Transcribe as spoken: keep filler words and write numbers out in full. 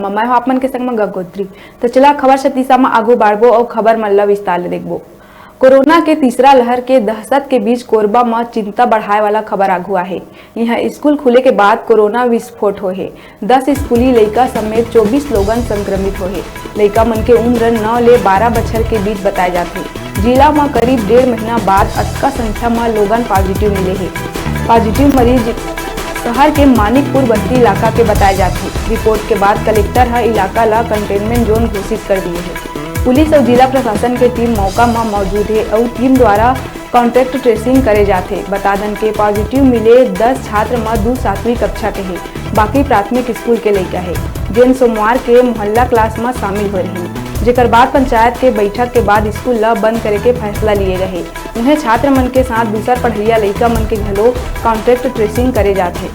मैं हूं आप मन के संग म गंगोत्री। तो चला खबर छत्तीसा म आगू बढ़बो अउ खबर मन ला विस्तार ले देखबो। कोरोना के तीसरा लहर के दहशत के बीच कोरबा म चिंता बढ़ाए वाला खबर आगू आहे। इहां स्कूल खुले के बाद कोरोना विस्फोट होहे। दस स्कूली लइका समेत चौबीस लोगन संक्रमित होहे। लइका मन के उम्र नौ ले बारह बछर के बीच बताए जाथे। जिला म करीब डेढ़ महीना बाद अतका संख्या म लोगन पॉजिटिव मिले हे। पॉजिटिव मरीज शहर के मानिकपुर बस्ती इलाका के बताए जाथे। रिपोर्ट के बाद कलेक्टर ह इलाका ल कंटेनमेंट जोन घोषित कर दिए हे। पुलिस अउ जिला प्रशासन के टीम मौका म मौजूद हे अउ टीम द्वारा कॉन्टैक्ट ट्रेसिंग करे जाथे। बता दन के पॉजिटिव मिले दस छात्र म दू सातवीं कक्षा के हे, बाकी प्राथमिक स्कूल के लइका हे, जेन सोमवार के मोहल्ला क्लास म शामिल होए रहिन, जेकर बाद पंचायत के बैठक के बाद स्कूल ल बंद करे के फैसला लिए गए हे। उहें छात्र मन के साथ दूसर पढ़इया लइका मन के घलो कॉन्टैक्ट ट्रेसिंग करे जाथे।